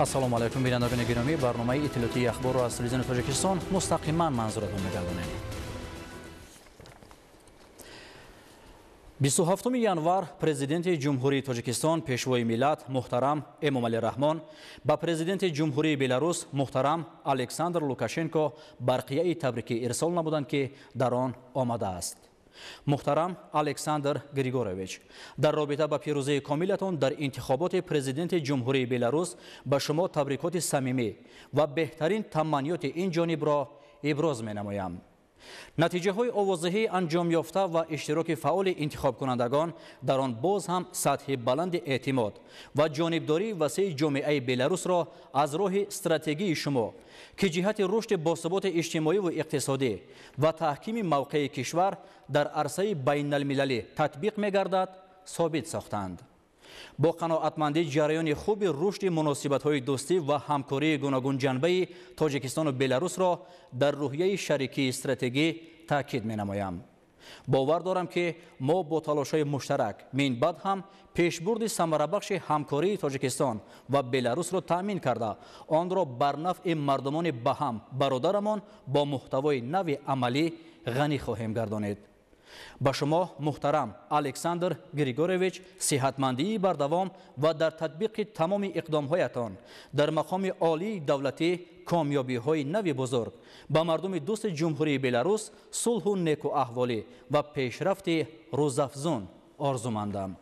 Ассалому алайкум, бинандагони гиромӣ. Барномаи иттилоотии ахборро аз телевизиони Тоҷикистон мустақиман манзуратон мегардонем. 27 январ президенти Ҷумҳурии Тоҷикистон, пешвои миллат муҳтарам Эмомалӣ Раҳмон ба президенти Ҷумҳурии Беларус муҳтарам Александр Лукашенко барқияи табрикӣ ирсол намуданд, ки дар он омадааст. Муҳтарам Александр Григорович, дар робита ба пирӯзии комилатон дар интихоботи президенти Ҷумҳурии Беларус ба шумо табрикоти самимӣ ва беҳтарин таманниёти ин ҷонибро иброз менамоям. Натиҷаҳои овоздиҳии анҷомёфта ва иштироки фаъоли интихобкунандагон дар он боз ҳам сатҳи баланди эътимод ва ҷонибдории васеи ҷомеаи Беларусро аз роҳи стратегии шумо, ки ҷиҳати рушди босуботи иҷтимоиву иқтисодӣ ва таҳкими мавқеи кишвар дар арсаи байналмилалӣ татбиқ мегардад, собит сохтанд. Бо қаноатмандӣ ҷараёни хуби рушди муносибатҳои дӯстӣ ва ҳамкории гуногунҷанбаи Тоҷикистону Беларусро дар рӯҳияи шарикии стратегӣ таъкид менамоям. Бовар дорам, ки мо бо талошҳои муштарак минбаъд ҳам пешбурди самарабахши ҳамкории Тоҷикистон ва Беларусро таъмин карда, онро бар нафъи мардумони ба ҳам бародарамон бо муҳтавои нави амалӣ ғанӣ хоҳем гардонид. Ба шумо, муҳтарам Александр Григорович, сиҳатмандии бардавом ва дар татбиқи тамоми иқдомҳоятон дар мақоми олии давлатӣ комёбиҳои нави бузург, ба мардуми дӯсти Ҷумҳурии Беларус сулҳу некуаҳволӣ ва пешрафти рӯзафзун орзумандам.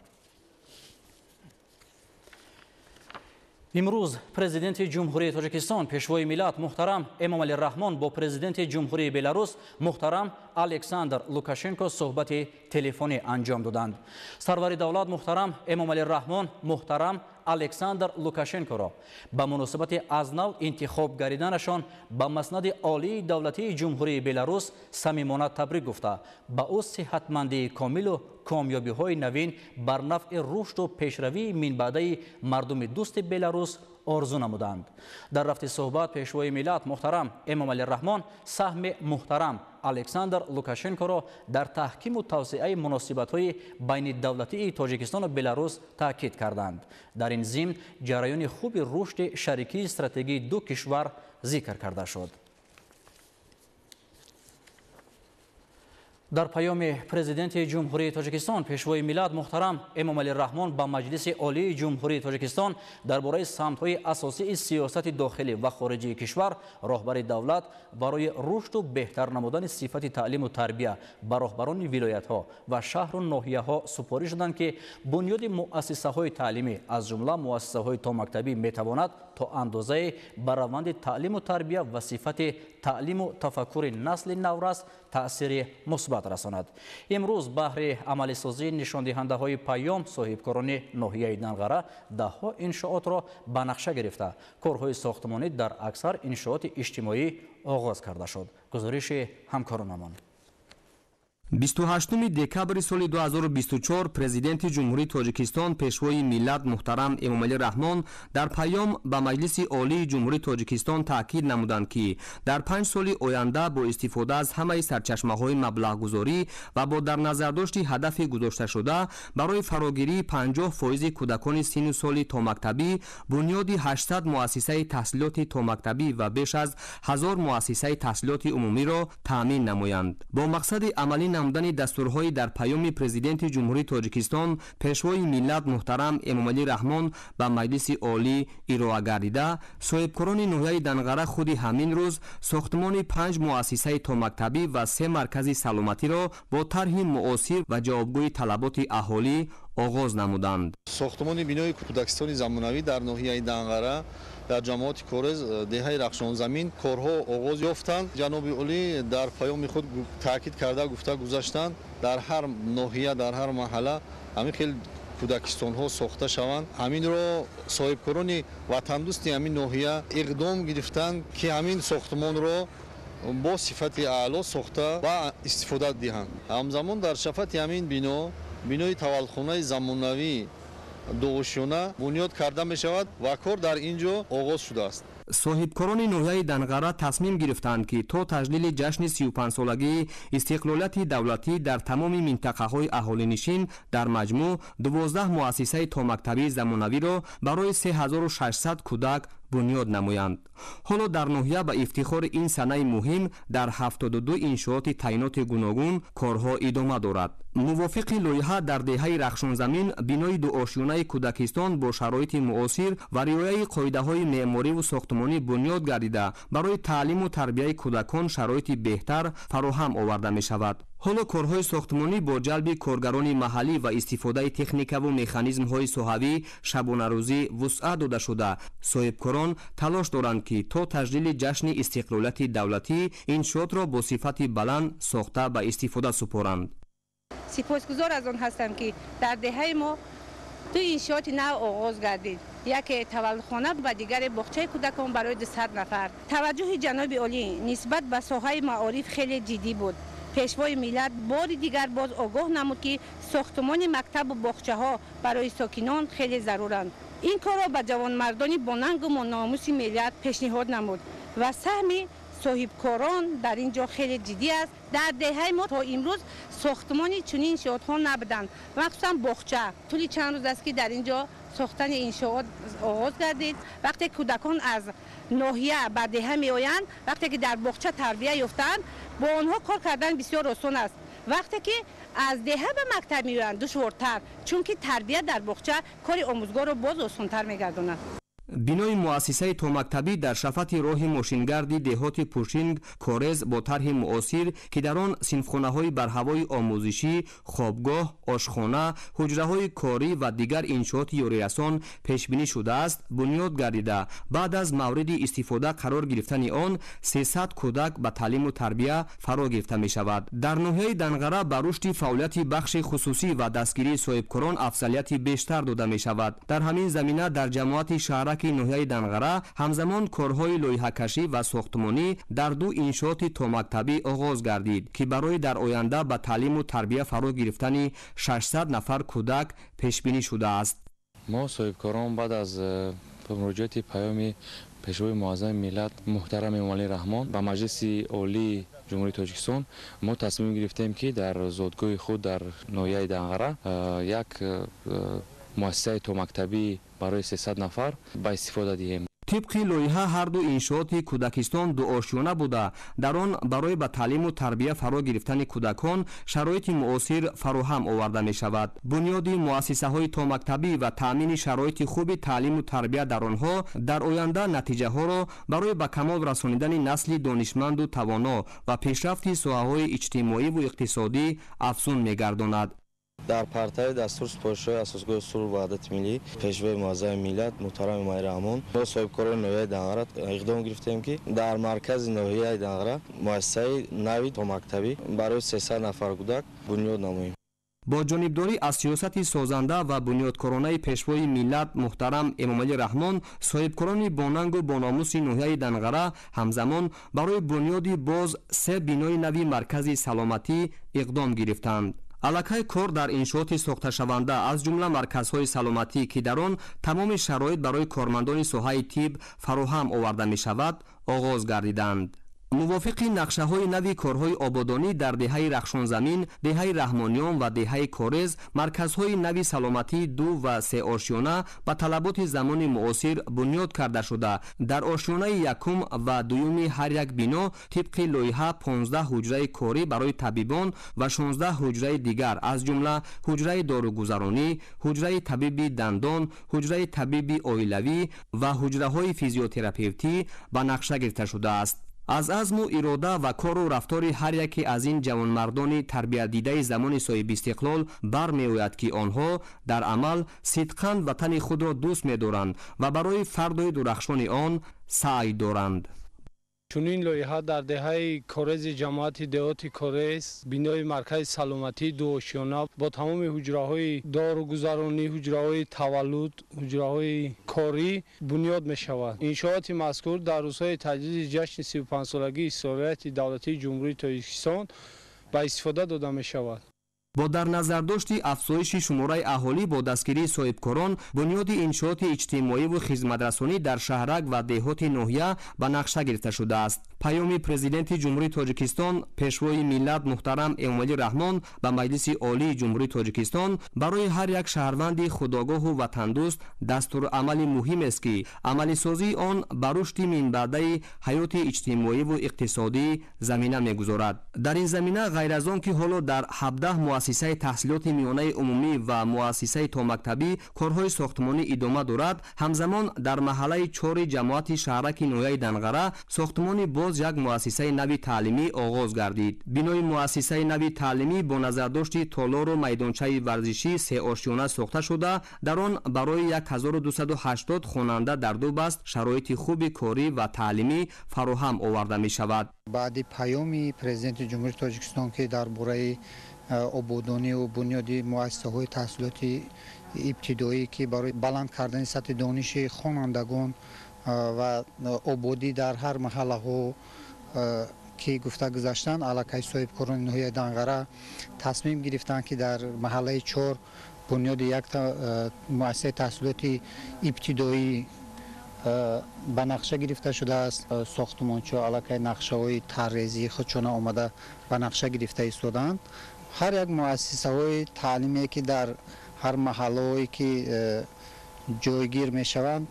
Имрӯз президенти Ҷумҳурии Тоҷикистон, пешвои миллат муҳтарам Эмомалӣ Раҳмон бо президенти Ҷумҳурии Беларус муҳтарам Александр Лукашенко суҳбати телефонӣ анҷом доданд. Сарвари давлат муҳтарам Эмомалӣ Раҳмон муҳтарам Александр Лукашенкоро ба муносибати аз нав интихоб гардиданашон ба маснади олии давлатии Ҷумҳурии Беларус самимона табрик гуфта, ба ӯ сиҳатмандии комилу комёбиҳои навин бар нафъи рушду пешравии минбаъдаи мардуми дӯсти Беларус орзу намуданд. Дар рафти суҳбат пешвои миллат муҳтарам Эмомалӣ Раҳмон саҳми муҳтарам Александр Лукашенкоро дар таҳкиму тавсеаи муносибатҳои байнидавлатии Тоҷикистону Беларус таъкид карданд. Дар ин зимн ҷараёни хуби рушди шарикии стратегии ду кишвар зикр карда шуд. Дар паёми президенти Ҷумҳурии Тоҷикистон, пешвои миллат муҳтарам Эмомалӣ Раҳмон ба Маҷлиси Олии Ҷумҳурии Тоҷикистон дар бораи самтҳои асосии сиёсати дохилӣ ва хориҷии кишвар, роҳбари давлат барои рушду беҳтар намудани сифати таълиму тарбия ба роҳбарони вилоятҳо ва шаҳру ноҳияҳо супориш доданд, ки бунёди муассисаҳои таълимӣ, аз ҷумла муассисаҳои томактабӣ, метавонад то андозае ба раванди таълиму тарбия ва сифати таълиму тафаккури насли наврас таъсири мусбат расонад. Имрӯз баҳри амалисозии нишондиҳандаҳои паём соҳибкорони ноҳияи Данғара даҳҳо иншоотро ба нақша гирифта, корҳои сохтмонӣ дар аксар иншооти иҷтимоӣ оғоз карда шуд. Гузориши ҳамкоронамон. 28 декабри соли 2024 президенти Ҷумҳурии Тоҷикистон, пешвои миллат муҳтарам Эмомалӣ Раҳмон дар паём ба Маҷлиси Олии Ҷумҳурии Тоҷикистон таъкид намуданд, ки дар 5 соли оянда бо истифода аз ҳамаи сарчашмаҳои маблағгузорӣ ва бо дар назардошти ҳадафи гузошташуда барои фарогирии 50% кӯдакони синну соли томактабӣ, бунёди 800 муассисаи таҳсилоти томактабӣ ва беш аз 1000 муассисаи таҳсилоти умумиро таъмин намоянд. Бо мақсади амалӣ намудани дастурҳои дар паёми президенти Ҷумҳурии Тоҷикистон, пешвои миллат муҳтарам Эмомалӣ Раҳмон ба Маҷлиси Олӣ ироа гардида, соҳибкорони ноҳияи Данғара худи ҳамин рӯз сохтмони 5 муассисаи томактабӣ ва 3 маркази саломатиро бо тарҳи муосир ва ҷавобгӯи талаботи аҳолӣ оғоз намуданд. Сохтмони бинои кӯдакистони замонавӣ дар ноҳияи Данғара дар ҷамоати Корез, деҳаи Рахшонзамин корҳо оғоз ёфтанд. Ҷаноби олӣ дар паёми худ таъкид карда гуфта гузаштанд, дар ҳар ноҳия, дар ҳар маҳалла ҳамин хел кӯдакистонҳо сохта шаванд. Ҳаминро соҳибкорони ватандӯсти ҳамин ноҳия иқдом гирифтанд, ки ҳамин сохтмонро бо сифати аъло сохта ва истифода диҳанд. Ҳамзамон дар шафати ҳамин бино бинои таваллудхонаи замонавӣ дуғушёна бунёд карда мешавад ва кор дар ин ҷо оғоз шудааст. Соҳибкорони ноҳияи Данғара тасмим гирифтанд, ки то таҷлили ҷашни 35-солагии истиқлолияти давлатӣ дар тамоми минтақаҳои аҳолинишин дар маҷмӯъ 12 муассисаи томактабии замонавиро барои 3600 кӯдак бунёд намоянд. Ҳоло дар ноҳия ба ифтихори ин санаи муҳим дар 72 иншооти таъиноти гуногун корҳо идома дорад. Мувофиқи лоиҳа дар деҳаи Рахшонзамин бинои дуошёнаи кӯдакистон бо шароити муосир ва риояи қоидаҳои меъмориву сохтмонӣ бунёд гардида, барои таълиму тарбияи кӯдакон шароити беҳтар фароҳам оварда мешавад. Ҳоло корҳои сохтмонӣ бо ҷалби коргарони маҳаллӣ ва истифодаи техникаву механизмҳои соҳавӣ шабонарӯзӣ вусъат дода шуда, соҳибкорон талош доранд, ки то таҷлили ҷашни истиқлолияти давлатӣ иншоотро бо сифати баланд сохта ба истифода супоранд. Сипосгузор аз он ҳастам, ки дар деҳаи мо ду иншооти нав оғоз гардид: яке таваллудхона ва дигаре боғчаи кӯдакон барои 200 нафар. Таваҷҷӯҳи ҷаноби олӣ нисбат ба соҳаи маориф хеле ҷиддӣ буд. Пешвои миллат бори дигар боз огоҳ намуд, ки сохтумони мактабу боғчаҳо барои сокинон хеле заруранд. Ин корро ба ҷавонмардони бонангу номуси миллат пешниҳод намуд ва саҳми соҳибкорон дар ин ҷо хеле ҷиддӣ аст. Дар деҳаи мо то имрӯз сохтмони чунин иншоотҳо набуданд, махсусан боғча. Тӯли чанд рӯз аст, ки дар ин ҷо сохтани иншоот оғоз гардид. Вақте кӯдакон аз ноҳия ба деҳа меоянд, вақте ки дар боғча тарбия ёфтаанд, бо онҳо кор кардан бисёр осон аст. Вақте ки аз деҳа ба мактаб меоянд, душвортар, чунки тарбия дар боғча кори омӯзгорро боз осонтар мегардонад. Бинои муассисаи томактабӣ дар шафати роҳи мошингарди деҳоти Пушинг Корез бо тарҳи муосир, ки дар он синфхонаҳои барҳавои омӯзишӣ, хобгоҳ, ошхона, ҳуҷраҳои корӣ ва дигар иншооти ёрирасон пешбинӣ шудааст, бунёд гардида, баъд аз мавриди истифода қарор гирифтани он 300 кӯдак ба таълиму тарбия фаро гирифта мешавад. Дар ноҳияи Данғара ба рушди фаъолияти бахши хусусӣ ва дастгирии соҳибкорон афзалияти бештар дода мешавад. Дар ҳамин замина дар ҷамоати шаҳраки ноҳияи Данғара ҳамзамон корҳои лоиҳакашӣ ва сохтмонӣ дар ду иншооти томактабӣ оғоз гардид, ки барои дар оянда ба таълиму тарбия фаро гирифтани 600 нафар кӯдак пешбинӣ шудааст. Мо соҳибкорон баъд аз муроҷиати паёми Пешвои муаззами миллат муҳтарам Эмомалӣ Раҳмон ба Маҷлиси Олии Ҷумҳурии Тоҷикистон мо тасмим гирифтем, ки дар зодгоҳи худ дар ноҳияи Данғара як муассисаи томактабӣ барои 300 нафар ба истифода диҳем. Тибқи лоиҳа ҳарду иншооти кӯдакистон дуошёна буда, дар он барои ба таълиму тарбия фаро гирифтани кӯдакон шароити муосир фароҳам оварда мешавад. Бунёди муассисаҳои томактабӣ ва таъмини шароити хуби таълиму тарбия дар онҳо дар оянда натиҷаҳоро барои ба камол расонидани насли донишманду тавоно ва пешрафти соҳаҳои иҷтимоиву иқтисодӣ афзун мегардонад. Дар партави дастур супоришҳои Асосгоҳи сулҳу ваҳдати миллӣ, Пешвои муаззами миллат муҳтарам Эмомалӣ Раҳмон, мо соҳибкорони ноҳияи Данғара иқдом гирифтем, ки дар маркази ноҳияи Данғара муассисаи нави томактабӣ барои 300 нафар кӯдак бунёд намоем. Бо ҷонибдорӣ аз сиёсати созанда ва бунёдкоронаи Пешвои миллат муҳтарам Эмомалӣ Раҳмон, соҳибкорони бонангу бономуси ноҳияи Данғара ҳамзамон барои бунёди боз се бинои нави маркази саломатӣ иқдом гирифтанд. Аллакай кор дар иншооти сохташаванда, аз ҷумла марказҳои саломатӣ, ки дар он тамоми шароит барои кормандони соҳаи тиб фароҳам оварда мешавад, оғоз гардиданд. Мувофиқи нақшаҳои нави корҳои ободонӣ дар деҳаи Рахшонзамин, деҳаи Раҳмониён ва деҳаи Корез марказҳои нави саломатии ду ва сеошёна ба талаботи замони муосир бунёд карда шуда, дар ошёнаи якум ва дуюми ҳар як бино тибқи лоиҳа 15 ҳуҷраи корӣ барои табибон ва 16 ҳуҷраи дигар, аз ҷумла ҳуҷраи дорӯгузаронӣ, ҳуҷраи табиби дандон, ҳуҷраи табиби оилавӣ ва ҳуҷраҳои физиотерапевтӣ ба нақша гирифта шудааст. Аз азму ирода ва кору рафтори ҳар яке аз ин ҷавонмардони тарбиятдидаи замони соҳибистиқлол бармеояд, ки онҳо дар амал сидқан ватани худро дӯст медоранд ва барои фардои дурахшони он саъй доранд. Чунин лоиҳа дар деҳаи Корези ҷамоати деҳоти Корез бинои маркази саломатии дуошёна бо тамоми ҳуҷраҳои дорӯгузаронӣ, ҳуҷраҳои таваллуд, ҳуҷраҳои корӣ бунёд мешавад. Иншооти мазкур дар рӯзҳои таҷлили ҷашни 35-солагии истиқлолияти давлатии Ҷумҳурии Тоҷикистон ба истифода дода мешавад. Бо дар назардошти афзоиши шумораи аҳолӣ бо дастгирии соҳибкорон бунёди иншооти иҷтимоиву хизматрасонӣ дар шаҳрак ва деҳоти ноҳия ба нақша гирифта шудааст. Паёми Президенти Ҷумҳурии Тоҷикистон, Пешвои миллат муҳтарам Эмомалӣ Раҳмон ба Маҷлиси Олии Ҷумҳурии Тоҷикистон барои ҳар як шаҳрванди худогоҳу ватандӯст дастурамали муҳимест, ки амалисозии он ба рушди минбаъдаи ҳаёти иҷтимоиву иқтисодӣ замина мегузорад. Дар ин замина, ғайр аз он ки ҳоло дар 17 муассисаи таҳсилоти миёнаи умумӣ ва муассисаи томактабӣ корҳои сохтмонӣ идома дорад, ҳамзамон дар маҳаллаи чори ҷамоати шаҳраки ноҳияи Данғара сохтмони боз як муассисаи нави таълимӣ оғоз гардид. Бинои муассисаи нави таълимӣ бо назардошти толору майдончаи варзишӣ сеошёна сохта шуда, дар он барои 1280 хонанда дар ду баст шароити хуби корӣ ва таълимӣ фароҳам оварда мешавад. Баъди паёми Президенти Ҷумҳурии Тоҷикистон, ки дар бораи ободониву бунёди муассисаҳои таҳсилоти ибтидоӣ, ки барои баланд кардани сатҳи дониши хонандагон ва ободӣ дар ҳар маҳаллаҳо ки гуфта гузаштанд, аллакай соҳибкорони ноҳияи Данғара тасмим гирифтанд, ки дар маҳаллаи чор бунёди як муассисаи таҳсилоти ибтидоӣ ба нақша гирифта шудааст. Сохтмончиҳо аллакай нақшаҳои таррезии худшона омада ба нақша гирифта истодаанд. Ҳар як муассисаҳои таълиме, ки дар ҳар маҳаллаҳое ки ҷойгир мешаванд,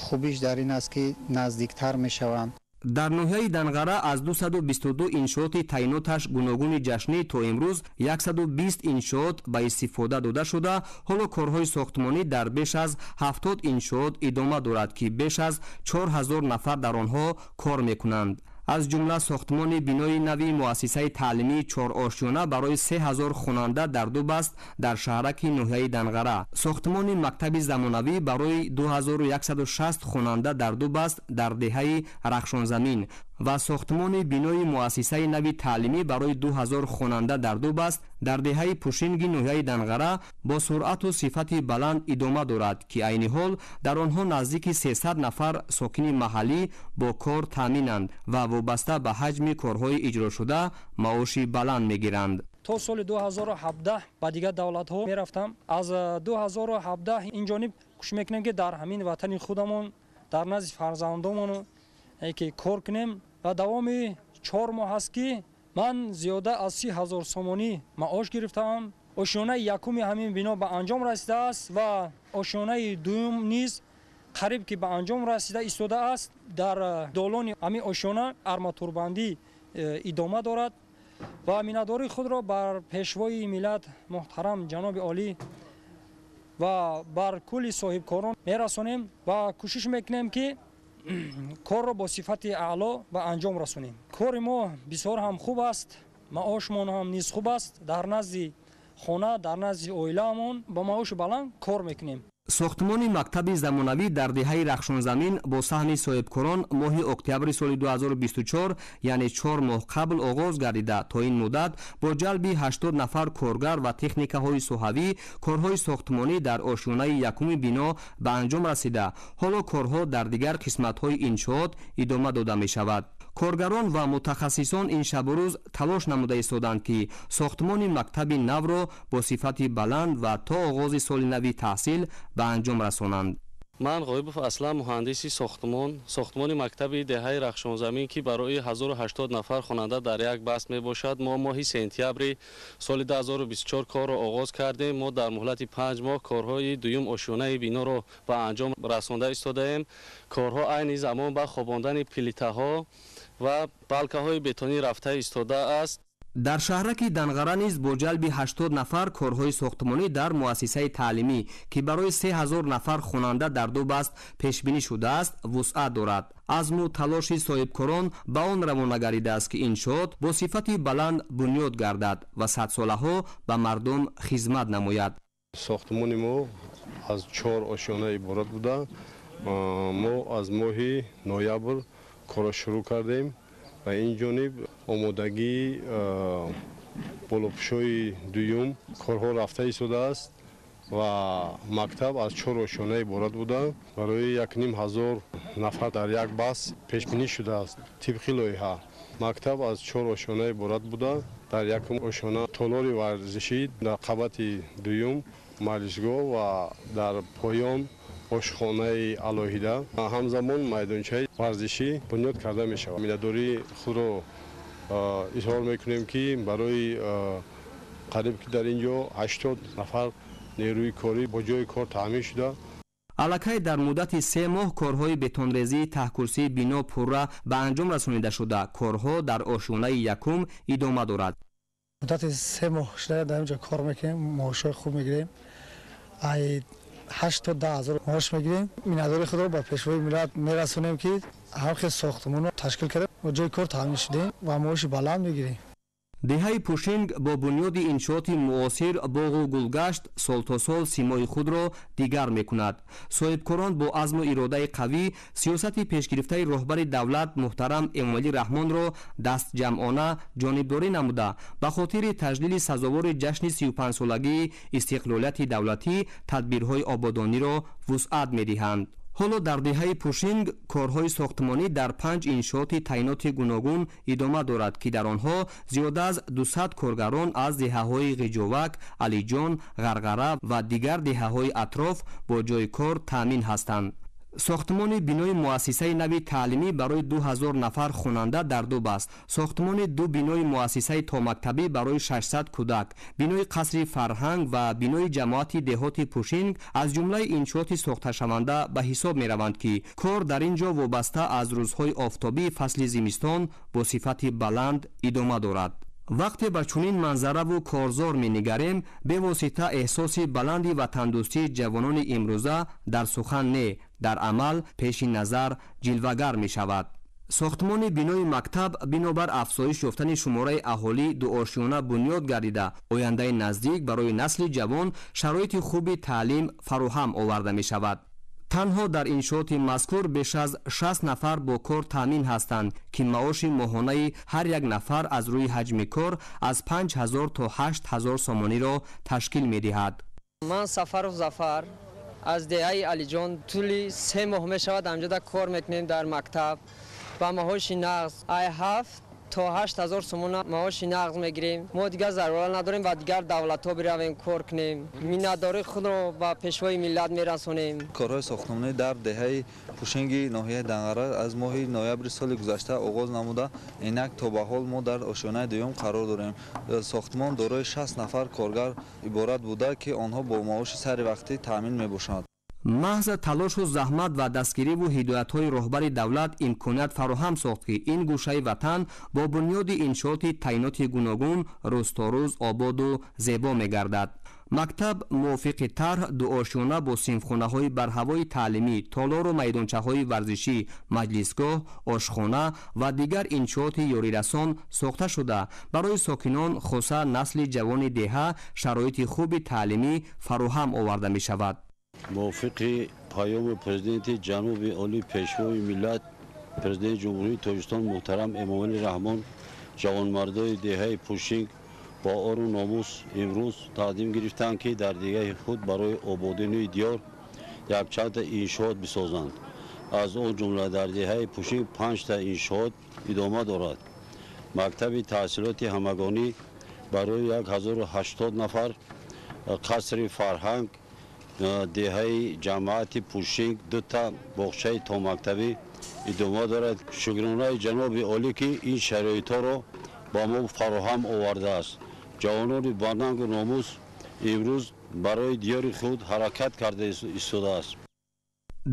хубиш дар ин аст, ки наздиктар мешаванд. Дар ноҳияи Данғара аз 222 иншооти таъиноташ гуногуни ҷашнӣ то имрӯз 120 иншоот ба истифода дода шуда, ҳоло корҳои сохтмонӣ дар беш аз 70 иншоот идома дорад, ки беш аз 4000 нафар дар онҳо кор мекунанд. Аз ҷумла сохтмони бинои нави муассисаи таълимии чорошёна барои 3000 хонанда дар ду баст дар шаҳраки ноҳияи Данғара, сохтмони мактаби замонавӣ барои 2160 хонанда дар ду баст дар деҳаи Рахшонзамин ва сохтмони бинои муассисаи нави таълимӣ барои 2000 хонанда дар ду баст дар деҳаи Пушинги ноҳияи Данғара бо суръату сифати баланд идома дорад, ки айни ҳол дар онҳо наздики 300 нафар сокини маҳаллӣ бо кор таъминанд ва вобаста ба ҳаҷми корҳои иҷрошуда маоши баланд мегиранд. То соли 2017 ба дигар давлатҳо мерафтам. Аз 2017 ин ҷониб кӯшиш мекунем, ки дар ҳамин ватани худамон, дар назди фарзандомон ки кор кунем, ва давоми 4 моҳ аст, ки ман зиёда аз 30 000 сомонӣ маош гирифтаам. Ошёнаи якуми ҳамин бино ба анҷом расидааст ва ошёнаи дуюм низ қариб ки ба анҷом расида истодааст. Дар долони ҳамин ошёна арматурбандӣ идома дорад ва миннатдории худро бар Пешвои миллат муҳтарам ҷаноби олӣ ва бар кулли соҳибкорон мерасонем ва кӯшиш мекунем, ки корро бо сифати аъло ба анҷом расонем. Кори мо бисёр ҳам хуб аст, маошмон ҳам низ хуб аст. Дар назди хона, дар назди оилаамон бо маоши баланд кор мекунем. Сохтмони мактаби замонавӣ дар деҳаи Рахшонзамин бо саҳми соҳибкорон моҳи октябри соли 2024, яъне 4 моҳ қабл оғоз гардида, то ин муддат бо ҷалби 80 нафар коргар ва техникаҳои соҳавӣ корҳои сохтмонӣ дар ошёнаи якуми бино ба анҷом расида, ҳоло корҳо дар дигар қисматҳои иншоот идома дода мешавад. Коргарон ва мутахассисон ин шабу рӯз талош намуда истоданд, ки сохтмони мактаби навро бо сифати баланд ва то оғози соли нави таҳсил ба анҷом расонанд. Ман Ғоибов Аслам, муҳандиси сохтмон. Сохтмони мактаби деҳаи Рахшонзамин, ки барои 1080 нафар хонанда дар як баст мебошад, мо моҳи сентябри соли 2024 корро оғоз кардем. Мо дар муҳлати 5 моҳ корҳои дуюм ошёнаи биноро ба анҷом расонда истодаем. Корҳо айни замон ба хобондани плитаҳо ва балкаҳои бетонӣ рафта истодааст. Дар шаҳраки Данғара низ бо ҷалби 80 нафар корҳои сохтмонӣ дар муассисаи таълимӣ, ки барои 3000 нафар хонанда дар ду баст пешбинӣ шудааст, вусъат дорад. Азму талоши соҳибкорон ба он равона гардидааст, ки иншоот бо сифати баланд бунёд гардад ва садсолаҳо ба мардум хизмат намояд. Сохтмони мо аз чор ошёна иборат буда, мо аз моҳи ноябр корро шурӯъ кардем ва ин ҷониб омодагии болопӯшои дуюм корҳо рафта истодааст ва мактаб аз чор ошёна иборат буда, барои 1500 нафар дар як баст пешбинӣ шудааст. Тибқи лоиҳа, мактаб аз чор ошёна иборат буда, дар якум ошёна толори варзишӣ, дар қабати дуюм маҷлисгоҳ ва дар поён ошхонаи алоҳида, ҳамзамон майдончаи варзишӣ бунёд карда мешавад. Миннатдории худро изҳор мекунем, ки барои қариб ки дар ин ҷо 80 нафар нерӯи корӣ бо ҷои кор таъмин шуда. Аллакай дар муддати 3 моҳ корҳои бетонрезии таҳкурсии бино пурра ба анҷом расонида шуда, корҳо дар ошёнаи якум идома дорад. Муддати 3 моҳ шуда дар инҷо кор мекунем, маошҳои хуб мегирем, ай 8 то 10 ҳазор маош мегирем. Миннатдории худро ба Пешвои миллат мерасонем, ки ҳар хел сохтмонро ташкил карда, бо ҷои кор таъмин шудем ва маоши баланд мегирем. Деҳаи Пушинг бо бунёди иншооти муосир, боғу гулгашт сол то сол симои худро дигар мекунад. Соҳибкорон бо азму иродаи қавӣ сиёсати пешгирифтаи роҳбари давлат муҳтарам Эмомалӣ Раҳмонро дастҷамъона ҷонибдорӣ намуда, ба хотири таҷлили сазовори ҷашни 35-солагии истиқлолияти давлатӣ тадбирҳои ободониро вусъат медиҳанд. Ҳоло дар деҳаи Пушинг корҳои сохтмонӣ дар 5 иншооти таъиноти гуногун идома дорад, ки дар онҳо зиёда аз 200 коргарон аз деҳаҳои Ғиҷовак, Алиҷон, Ғарғара ва дигар деҳаҳои атроф бо ҷои кор таъмин ҳастанд. Сохтмони бинои муассисаи нави таълимӣ барои 2000 нафар хонанда дар ду баст, сохтмони ду бинои муассисаи томактабӣ барои 600 кӯдак, бинои қасри фарҳанг ва бинои ҷамоати деҳоти Пушинг аз ҷумлаи иншооти сохташаванда ба ҳисоб мераванд, ки кор дар ин ҷо вобаста аз рӯзҳои офтобии фасли зимистон бо сифати баланд идома дорад. Вақте ба чунин манзараву корзор менигарем, бевосита эҳсоси баланди ватандӯстии ҷавонони имрӯза дар сухан не, дар амал пеши назар ҷилвагар мешавад. Сохтмони бинои мактаб бинобар афзоиш ёфтани шумораи аҳолӣ дуошёна бунёд гардида, ояндаи наздик барои насли ҷавон шароити хуби таълим фароҳам оварда мешавад. Танҳо дар иншооти мазкур беш аз 60 нафар бо кор таъмин ҳастанд, ки маоши моҳонаи ҳар як нафар аз рӯи ҳаҷми кор аз 5000 то 8000 сомониро ташкил медиҳад. Ман Сафаров Зафар аз деҳаи Алиҷон, тӯли 3 моҳ мешавад ҳамҷода кор мекунем дар мактаб. Ба маоши нағз ай 7 то 8000 сомона маоши нағз мегирем. Мо дигар зарурат надорем ба дигар давлатҳо биравем кор кунем. Миннатдории худро ба Пешвои миллат мерасонем. Корҳои сохтмонӣ дар деҳаи Пушинги ноҳияи Данғара аз моҳи ноябри соли гузашта оғоз намуда, инак то ба ҳол мо дар ошёнаи дуюм қарор дорем. Сохтмон дорои 60 нафар коргар иборат буда, ки онҳо бо маоши саривақтӣ таъмин мебошанд. Маҳз талошу заҳмат ва дастгириву ҳидоятҳои роҳбари давлат имконият фароҳам сохт, ки ин гӯшаи ватан бо бунёди иншооти таъиноти гуногун рӯз то рӯз ободу зебо мегардад. Мактаб мувофиқи тарҳ дуошёна бо синфхонаҳои барҳавои таълимӣ, толору майдончаҳои варзишӣ, маҷлисгоҳ, ошхона ва дигар иншооти ёрирасон сохта шуда, барои сокинон, хоса насли ҷавони деҳа, шароити хуби таълимӣ фароҳам оварда мешавад. Мувофиқи паёми Президенти Ҷаноби Олӣ, Пешвои миллат, Президенти Ҷумҳурии Тоҷикистон муҳтарам Эмомалӣ Раҳмон, ҷавонмардои деҳаи Пушинг бо ору номус имрӯз тақдим гирифтанд, ки дар деҳаи худ барои ободонии диёр якчандта иншоот бисозанд. Аз он ҷумла дар деҳаи Пушинг 5та иншоот идома дорад. Мактаби таҳсилоти ҳамагонӣ барои 1080 нафар, қасри фарҳанг деҳаи ҷамоати Пушинг, дута боғчаи томактабӣ идома дорад. Шукронаи ҷаноби олӣ, ки ин шароитҳоро ба мо фароҳам овардааст. Ҷавонони банангу номус имрӯз барои диёри худ ҳаракат карда истодааст.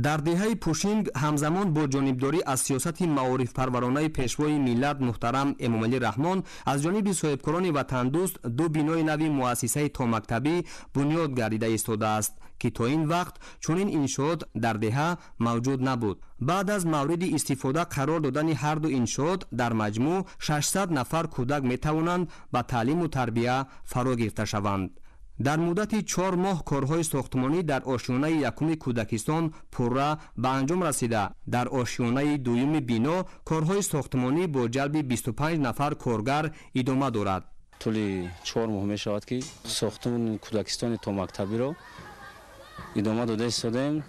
Дар деҳаи Пушинг ҳамзамон бо ҷонибдорӣ аз сиёсати маорифпарваронаи Пешвои миллат муҳтарам Эмомалӣ Раҳмон аз ҷониби соҳибкорони ватандӯст ду бинои нави муассисаи томактабӣ бунёд гардида истодааст, ки то ин вақт чунин иншоот дар деҳа мавҷуд набуд. Баъд аз мавриди истифода қарор додани ҳар ду иншоот дар маҷмӯъ 600 нафар кӯдак метавонанд ба таълиму тарбия фаро гирифта шаванд. Дар муддати 4 моҳ корҳои сохтмонӣ дар ошёнаи якуми кӯдакистон пурра ба анҷом расида, дар ошёнаи дуюми бино корҳои сохтмонӣ бо ҷалби 25 нафар коргар идома дорад. Тӯли 4 моҳ мешавад, ки сохтмони кӯдакистони томактабиро идома дода истодаем.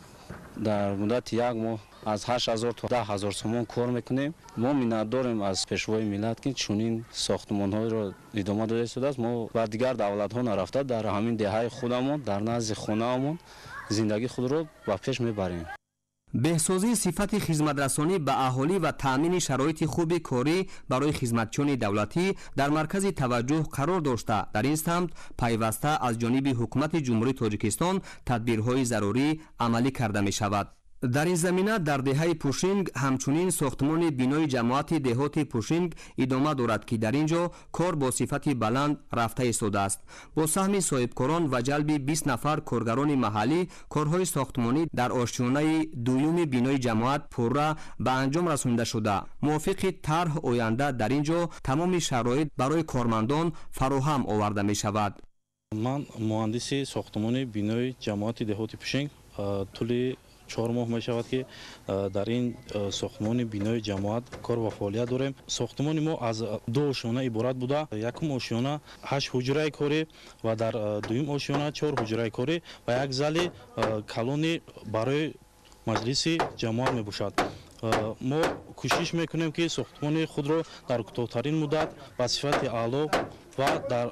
Дар муддати як моҳ аз 8000 то 10000 сомон кор мекунем. Мо миннатдорем аз Пешвои миллат, ки чунин сохтмонҳоро идома дода истодааст. Мо ба дигар давлатҳо нарафта, дар ҳамин деҳаи худамон, дар назди хонаамон Зиндагии худро ба пеш мебарем. Беҳсозии сифати хизматрасонӣ ба аҳолӣ ва таъмини шароити хуби корӣ барои хизматчиёни давлатӣ дар маркази таваҷҷӯҳ қарор дошта, дар ин самт пайваста аз ҷониби ҳукумати Ҷумҳурии Тоҷикистон тадбирҳои зарурӣ амалӣ карда мешавад. Дар ин замина дар деҳаи Пушинг ҳамчунин сохтмони бинои ҷамоати деҳоти Пушинг идома дорад, ки дар ин ҷо кор бо сифати баланд рафта истодааст. Бо саҳми соҳибкорон ва ҷалби 20 нафар коргарони маҳаллӣ корҳои сохтмонӣ дар ошёнаи дуюми бинои ҷамоат пурра ба анҷом расонида шуда, мувофиқи тарҳ оянда дар ин ҷо тамоми шароит барои кормандон фароҳам оварда мешавад. Ман муҳандиси сохтмони бинои ҷамоати деҳоти Пушинг. Тӯли 4 моҳ мешавад, ки дар ин сохтмони бинои ҷамоат кор ва фаъолият дорем. Сохтмони мо аз 2 ошёна иборат буда. Якум ошёна 8 ҳуҷраи корӣ ва дар дуюм ошёна 4 ҳуҷраи корӣ ва як зали калони барои маҷлиси ҷамоат мебошад. Мо кӯшиш мекунем, ки сохтмони худро дар кӯтоҳтарин муддат ба сифати аъло ва дар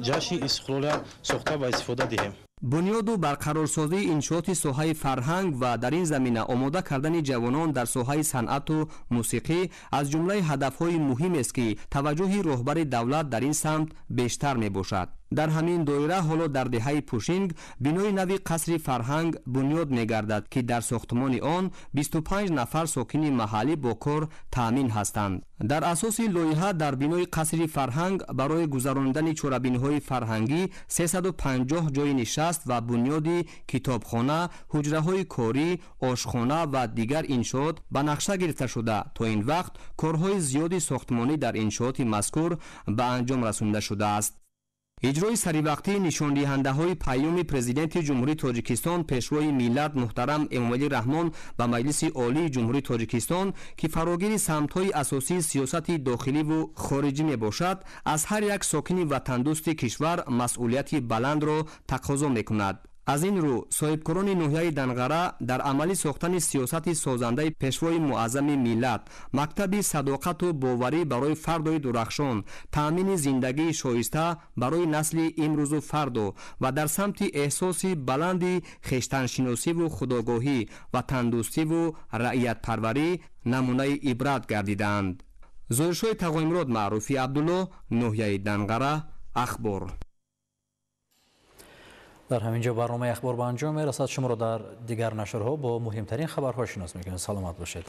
ҷашни истиқлолият сохта ва истифода диҳем. Бунёду барқарорсозии иншооти соҳаи фарҳанг ва дар ин замина омода кардани ҷавонон дар соҳаи санъату мусиқӣ аз ҷумлаи ҳадафҳои муҳимест, ки таваҷҷӯҳи роҳбари давлат дар ин самт бештар мебошад. Дар ҳамин доира ҳоло дар деҳаи Пушинг бинои нави қасри фарҳанг бунёд мегардад, ки дар сохтмони он 25 нафар сокини маҳаллӣ бо кор таъмин ҳастанд. Дар асоси лоиҳа дар бинои қасри фарҳанг барои гузаронидани чорабиниҳои фарҳангӣ 350 ҷойи нишаст ва бунёди китобхона, ҳуҷраҳои корӣ, ошхона ва дигар иншоот ба нақша гирифта шуда, то ин вақт корҳои зиёди сохтмонӣ дар иншооти мазкур ба анҷом расонида шудааст. Иҷрои саривақтии нишондиҳандаҳои паёми Президенти Ҷумҳурии Тоҷикистон, Пешвои миллат муҳтарам Эмомалӣ Раҳмон ба Маҷлиси Олии Ҷумҳурии Тоҷикистон, ки фарогири самтҳои асосии сиёсати дохиливу хориҷӣ мебошад, аз ҳар як сокини ватандӯсти кишвар масъулияти баландро тақозо мекунад. Аз ин рӯ соҳибкорони ноҳияи Данғара дар амалӣ сохтани сиёсати созандаи Пешвои муаззами миллат, мактаби садоқату боварӣ барои фардои дурахшон, таъмини зиндагии шоиста барои насли имрӯзу фардо ва дар самти эҳсоси баланди хештаншиносиву худогоҳӣ, ватандӯстиву раиятпарварӣ намунаи ибрат гардидаанд. Зоҳиршоҳи Тағоимурод, Маъруфи Абдулло, ноҳияи Данғара, Ахбор. Дар ҳамин ҷо барномаи Ахбор ба анҷом мерасад. Шуморо дар дигар нашрҳо бо муҳимтарин хабарҳо шинос мекунем. Саломат бошед.